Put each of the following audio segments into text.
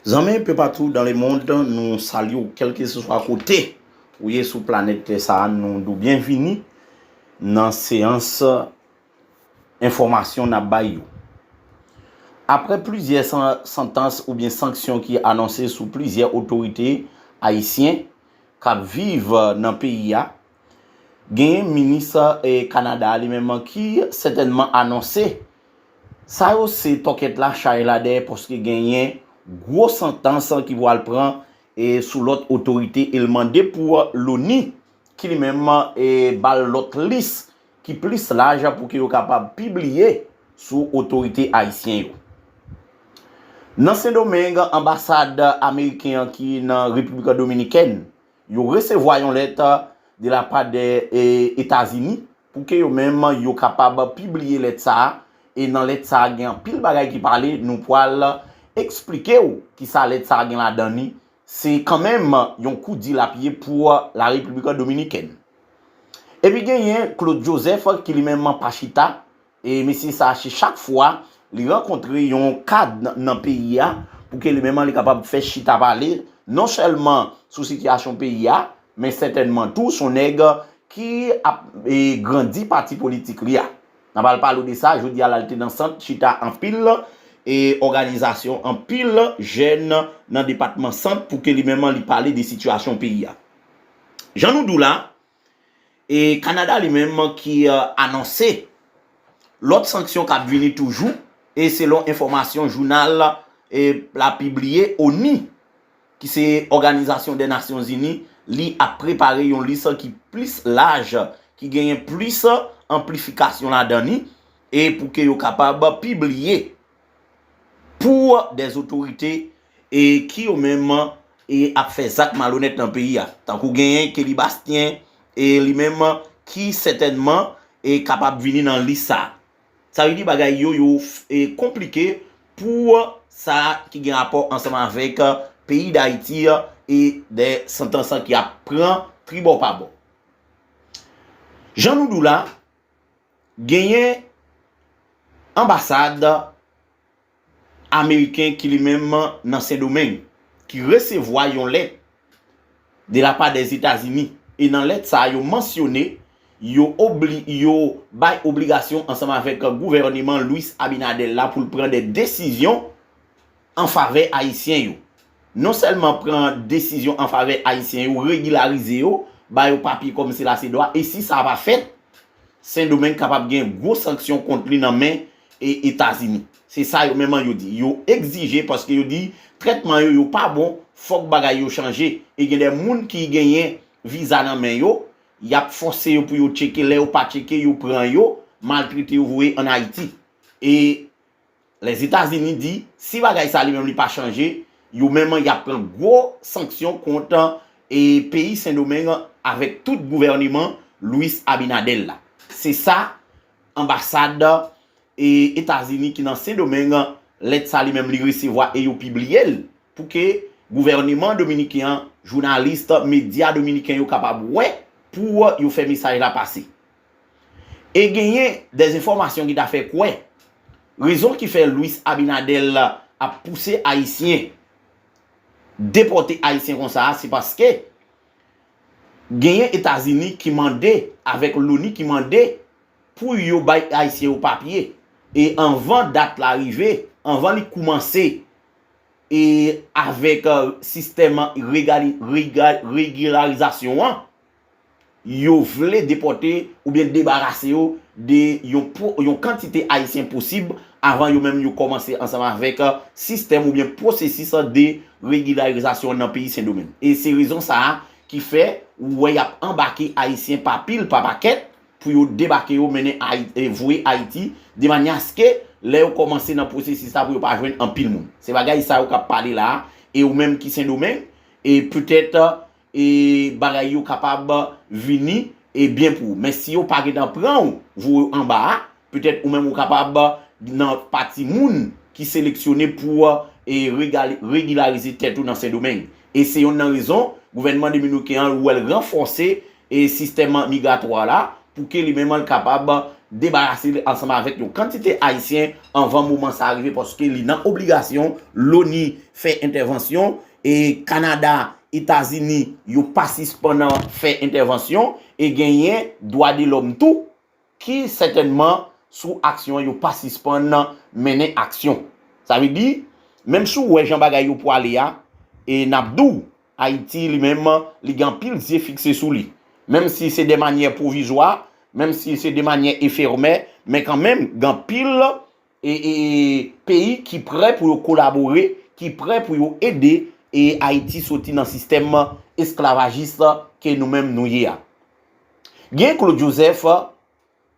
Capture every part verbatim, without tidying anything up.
Zanmi, un peu partout dans le monde, nou salye w, kèlkeswa kote ou ye sou planèt tè sa a, nou di w byenvini nan seyans enfòmasyon n ap bay yo. Apre plizyè san- santans oubyen sanksyon ki anonse sou plizyè otorite ayisyen k ap viv nan peyi a, genyen minis, eh, Kanada a li menm ki sètènman anonse sa yo se tòkèt la, chay la dèyè, paske genyen gwo santans ki pral pran, eh, sou lòt otorite, e l mande pou Loni ki li menm, eh, ba l lòt lis ki plis laj pou ke yo kapab pibliye sou otorite ayisyen yo. Nan Sendomeng, anbasad ameriken an ki nan Repiblik Dominikèn, yo resevwa yon lèt de la pa de, eh, Etazini pou ke yo menm yo kapab pibliye lèt sa a. E nan lèt sa a, gen anpil bagay ki pale, nou pral eksplike w kisa lèt sa a gen ladan li. Se kanmenm yon kou di l ap ye pou la Repiblik Dominikèn. Epi genyen Claude Joseph ki li menm pa chita, e mesye sa a, se chak fwa li rankontre yon kad nan, nan peyi a, pou ke li menm li kapab fè chita pale, non sèlman sou sitiyasyon peyi a, men sètènman tou se yon nèg ki ap, e, grandi pati politik li a. N ap al pale w de sa, jodi a la l te nan sant chita anpil, e, òganizasyon, anpil jèn nan depatman Sant pou ke li menm li pale de sitiyasyon peyi a. Jan nou di w la, e Kanada li menm ki, eh, anonse lòt sanksyon k ap vini toujou, e selon enfòmasyon jounal, eh, la pibliye, Oni, ki se Òganizasyon dè Nasyon Zini, li ap prepare yon lis ki plis laj, ki genyen plis anplifikasyon ladan li, e pou ke yo kapab pibliye pou dè otorite, e ki yo menm, e ap fè zak malonèt nan peyi a. Tankou genyen Kelly Bastien, e li menm ki sètènman, e kapab vini nan lis sa a. Sa vle di bagay yo, yo, e konplike pou sa ki gen rapò ansanm avèk, e, peyi Dayiti, e dè santans ki ap pran tribò pa bò. Jan nou di w la, genyen anbasad ameriken ki li menm nan Sendomeng, ki resevwa yon lèt de la pa dè Etazini. E nan lèt sa a, yo mansyone, yo obli, yo bay obligasyon ansanm avèk gouvèneman Luis Abinader la pou l pran de desizyon an favè ayisyen yo. Non sèlman pran desizyon an favè ayisyen yo, regilarize yo, ba yo papye kòm se la se dwa, e si sa pa fèt, Sendomeng kapab gen gwo sanksyon kont li nan men, e, Etazini. Se sa yo menm yo di. Yo egzije paske yo di trètman yo, yo pa bon, fòk bagay yo chanje. E gen de moun ki genyen viza nan men yo, y ap fòse yo pou yo tcheke, lè yo pa tcheke, yo pran yo, maltrete yo, voye ann Ayiti. E Lèzetazini di, si bagay sa li menm li pa chanje, yo menm y ap pran gwo sanksyon kont, e, peyi Sendomeng avèk tout gouvèneman Luis Abinader la. Se sa anbasad, e, Etazini ki nan Sendomeng, lèt sa li menm li resevwa e yo pibliye l pou ke gouvèneman dominiken an, jounalis, medya dominiken yo kapab wè pou yo fè mesaj la pase. E genyen dèzenfòmasyon ki ta fè kwè rezon ki fè Luis Abinader ap pouse Ayisyen depòte Ayisyen konsa a, se paske genyen Etazini ki mande, avèk Loni ki mande pou yo bay Ayisyen yo papye. E anvan dat la rive, anvan li koumanse, e avèk, eh, sistèm regali- rega- regilarizasyon an, yo vle depòte oubyen debarase yo de yon, pwo- yon kantite Ayisyen posib avan yo menm yo kòmanse ansanm avèk, eh, sistèm oubyen pwosesis de regilarizasyon nan peyi Sendomeng. E se rezon sa a ki fè ou wè y ap anbake Ayisyen pa pil, pa pakèt, pou yo debake yo, mennen Ayi- e voye Ayiti, de manyè aske lè yo kòmanse nan pwosesis la pou yo pa jwenn anpil moun. Se bagay sa yo k ap pale la a, e ou menm ki Sendomeng, e petèt, e bagay yo kapab vini, e byen pou ou. Men si yo pa gentan pran ou, voye w anba a, petèt ou menm ou kapab nan pati moun ki seleksyone pou, e, regali- regilarize tèt ou nan Sendomeng. E se yonn nan rezon gouvènman dominiken an wè l ranfòse, e, sistèm migratwa la pou ke li menm l kapab debarase l ansanm avèk yon kantite Ayisyen anvan moman sa a rive, paske li nan obligasyon Loni fè entèvansyon, e Kanada, Etazini, yo pa sispann fè entèvansyon, e genyen dwa de lòm tou, ki sètènman sou aksyon an, yo pa sispann mennen aksyon. Sa vle di, menm si w wè jan bagay yo pwale a, e n ap di w, Ayiti li menm, li gen anpil zye fikse sou li. Menm si se de manyè pwovizwa, menm si se de manyè efemè, men kanmenm, gen anpil e, e, peyi ki prè pou yo kolabore, ki prè pou yo ede e Ayiti soti nan sistèm esklavajis ke nou menm nou ye a. Gen Claude Joseph,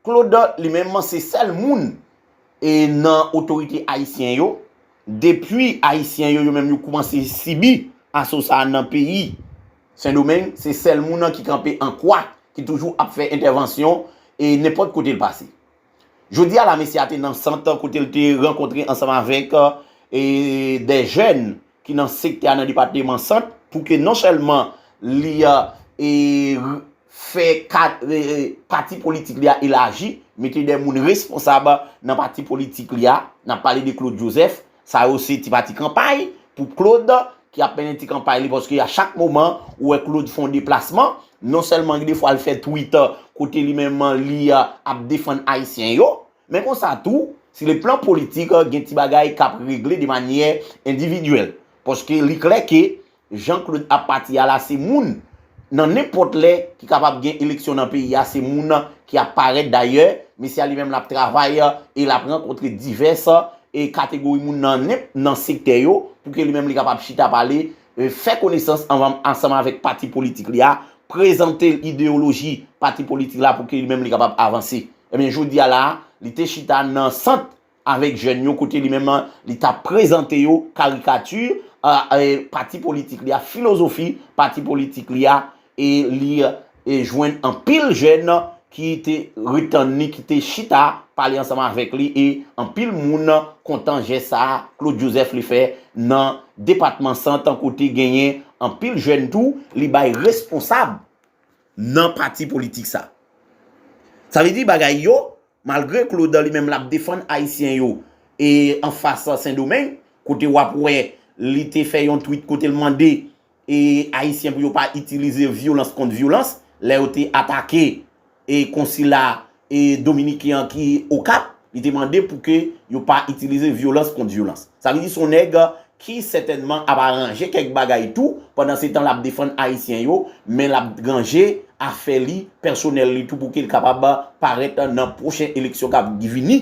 Claude li menm se sèl moun e nan otorite ayisyen yo, depi ayisyen yo, yo menm yo koumanse sibi aso sa a nan peyi Sendomeng, se sèl moun nan ki kanpe an kwa, ki toujou ap fè entèvansyon e nenpòt kote l pase. Jodi a la, mesye a te nan Sant kote l te rankontre ansanm avèk e de jèn ki nan sektè a nan depatman Sant pou ke non sèlman li e, fè kat, e, e, pati politik li a elaji, mete de moun responsab nan pati politik li a. N ap pale de Claude Joseph. Sa yo se ti pati kanpay pou Claude ki ap mennen ti kanpay li, paske a chak moman ou wè Claude fè yon deplasman, non sèlman gen de fwa l fè tweet kote li menm li ap defann Ayisyen yo, men konsa tou, si le plan politik, gen ti bagay k ap regle de manyè endividyèl. Paske li klè ke Jean Claude ap pati a la, se moun nan nenpòt lè ki kapab gen eleksyon nan peyi a, se moun ki ap parèt. Dayè, mesye a li menm l ap travay e l ap rankontre divès e kategori moun nan nenp nan sektè yo pou ke li menm li kapab chita pale, e, fè konesans anvan, ansanm avèk pati politik li a, prezante l ideyoloji pati politik la pou ke li menm li kapab avanse. Ebyen, jodi a la, li te chita nan Sant avèk jèn yo kote li menm li t ap prezante yo karikati, e, e, pati politik li a, filozofi pati politik li a, e li e jwenn anpil jèn ki te ret tann li, ki te chita pale ansanm avèk li, e anpil moun kontan jès sa a Claude Joseph li fè nan depatman Sant, kote genyen anpil jèn tou li bay responsab nan pati politik sa. Sa vle di bagay yo, malgre Claude li menm l ap defann Ayisyen yo e anfas Sendomeng, kote w ap wè li te fè yon tweet kote l mande e Ayisyen pou yo pa itilize vyolans kont vyolans, lè yo te atake e konsila e dominiken an ki Okap, li te mande pou ke yo pa itilize vyolans kont vyolans. Sa vle di se yon nèg ki sètènman ap aranje kèk bagay tou, pandan se tan l ap defann Ayisyen yo, men l ap ranje afè li, pèsonèl li tou pou ke l kapab parèt nan pwochen eleksyon k ap vini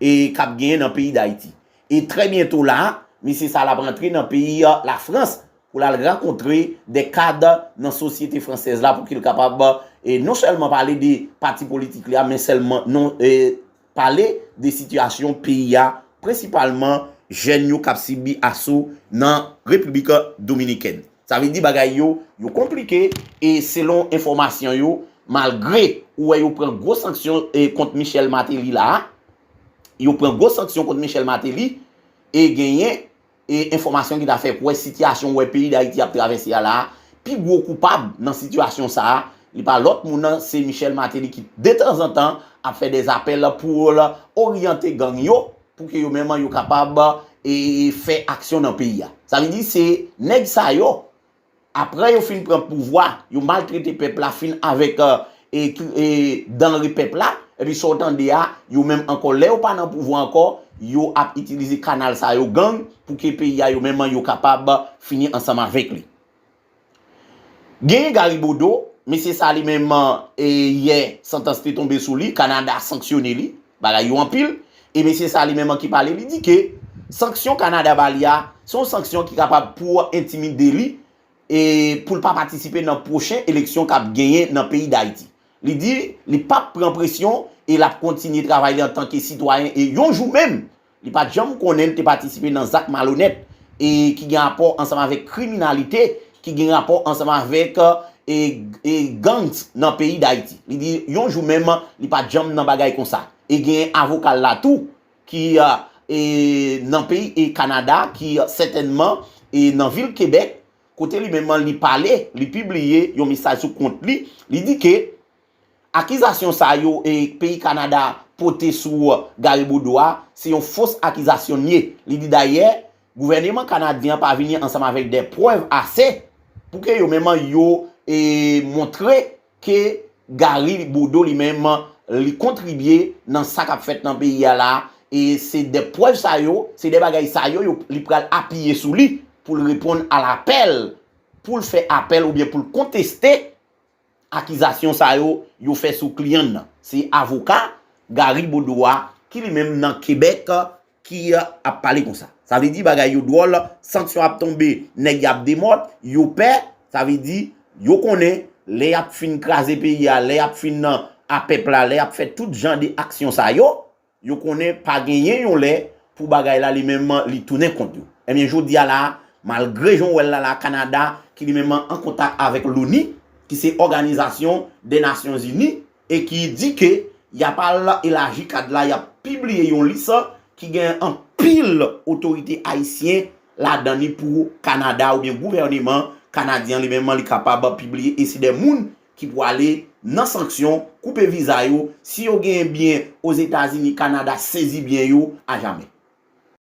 e k ap genyen nan peyi Dayiti. E trè byento la, mesye sa l ap rantre nan peyi Lafrans pou l al rankontre de kad nan sosyete fransèz la pou ke l kapab e non sèlman pale de pati politik li a, men sèlman non, e, pale de sitiyasyon peyi a, prensipalman jèn yo k ap sibi aso nan Repiblik Dominikèn. Sa vle di bagay yo, yo konplike, e selon enfòmasyon yo, malgre ou wè yo pran gwo sanksyon e kont Michel Martelly la a, yo pran gwo sanksyon kont Michel Martelly, e genyen e enfòmasyon ki ta fè kwè sitiyasyon wè peyi Dayiti ap travèse a la a, pi gwo koupab nan sitiyasyon sa a, li pa lòt moun nan, se Michel Martelly ki detanzantan ap fè de apèl pou l oryante gang yo, pou ke yo menm yo kapab e fè aksyon nan peyi a. Sa vle di se nèg sa yo, apre yo fin pran pouvwa, yo maltrete pèp la, fin avèk e, e danre pèp la, epi sa w tande a, yo menm ankò, lè yo pa nan pouvwa ankò, yo ap itilize kanal sa yo, gang, pou ke peyi a yo menm yo kapab fini ansanm avèk li. Genyen Gary Bodeau, mesye sa li menm e yè santans te tonbe sou li, Kanada sanksyone li, bagay yo anpil, e mesye sa li menm ki pale, li di ke sanksyon Kanada ba li a, se yon sanksyon ki kapab pou entimide li, e pou l pa patisipe nan pwochen eleksyon k ap genyen nan peyi Dayiti. Li di li p ap pran presyon e l ap kontinye travay li antanke sitwayen e yon jou menm, li pa t janm konnen l te patisipe nan zak malonèt e ki gen rapò ansanm avèk kriminalite, ki gen rapò ansanm avèk e, e gangs nan peyi Dayiti. Li di yon jou menm li pa t janm nan bagay konsa. E gen avoka l la tou ki e, nan peyi e Kanada, ki sètènman e nan vil Kebèk, kote li menm li pale, li pibliye yon mesaj sou kont li, li di ke akizasyon sa yo e peyi Kanada pote sou Gary Bodeau a, se yon fos akizasyon l ye. Li di dayè, gouvèneman kanadyen an pa vini ansanm avèk de prèv ase pou ke yo menm yo e, montre ke Gary Bodeau li menm li kontribye nan sa k ap fèt nan peyi a la. E se de prèv sa yo, se de bagay sa yo, yo li pral apiye sou li pou l reponn a lapèl, pou l fè apèl oubyen pou l konteste akizasyon sa yo yo fè sou kliyan l nan. Se avoka Gary Bodeau a ki li menm nan Kebèk ki ap pale konsa. Sa vle di bagay yo dwòl, sanksyon ap tonbe, nèg y ap demòt, yo pè, sa vle di yo konnen lè y ap fin kraze peyi a, lè y ap fin nan a pèp la, lè y ap fè tout jan de aksyon sa yo, yo konnen pa genyen yon lè pou bagay la li menm li tounen kont yo. Ebyen, jodi a la, malgre jan w wè l la, la, Kanada, ki li menm an kontak avèk loni, ki se Òganizasyon de Nasyon Ini, e ki di ke y ap al elaji kad la, y ap pibliye yon lis ki gen anpil otorite ayisyen ladan li pou Kanada oubyen gouvèneman kanadyen li menm li kapab pibliye, e se de moun ki pwale nan sanksyon, koupe viza yo, si yo genyen byen Ozetazini, Kanada sezi byen yo ajamè.